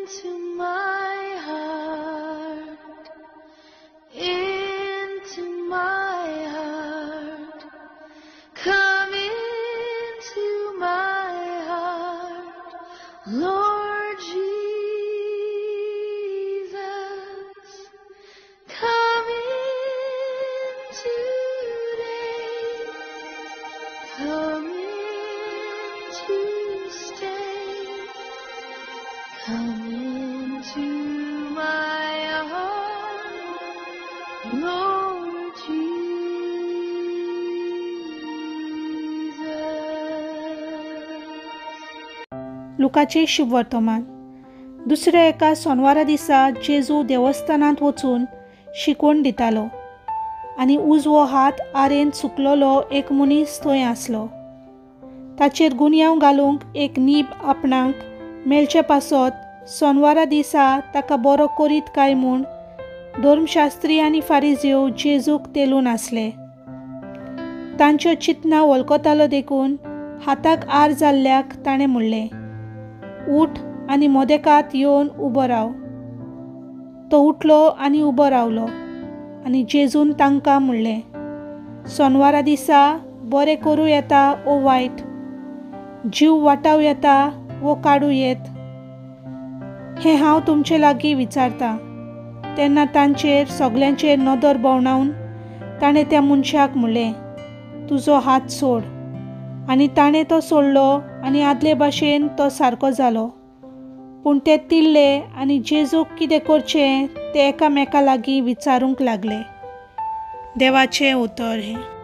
Into my heart, into my heart, come into my heart, Lord Jesus, come in today, come in to stay, come into my heart, Lord Jesus. लुकाचें शुभवर्तमान. दुसऱ्या एका सोनवारा दिसा जेजू देवस्थानांत वचून शिकवण दितालो आनी उजवो हात आरेन सुकलोलो एक मनीस थंय आसलो. ताचेर गुन्यांव घालूंक एक नीब आपणाक मेळचे पासत सोनवारा दिसा ताका बरो करीत काय म्हूण धर्मशास्त्री आनी फारिजीव जेजूक तेलून आसले. तांच्यो चिंतना वळखतालो देखून हाताक आर जाल्ल्याक ताणें म्हणलें, उठ आनी मोदेकात येवन उबो राव. तो उठलो आनी उबो रावलो आनी जेजून तांकां म्हणलें, सोनवारा दिसा बरें करूं येता ओ वायट, जीव वाटावं येता वो काडूं येत, हें हांव तुमचे लागीं विचारतां. तेन्ना तांचेर सगल्यांचेर नदर भोंवडावन ताणें त्या मनशाक म्हणलें, तुजो हात सोड. आनी ताणें तो सोडलो आनी आदले भाशेन तो सारको जालो. पूण ते तिल्ले आनी जेजूक कितें करचें तें एकामेका लागीं विचारूंक लागले. देवाचें उतर हें.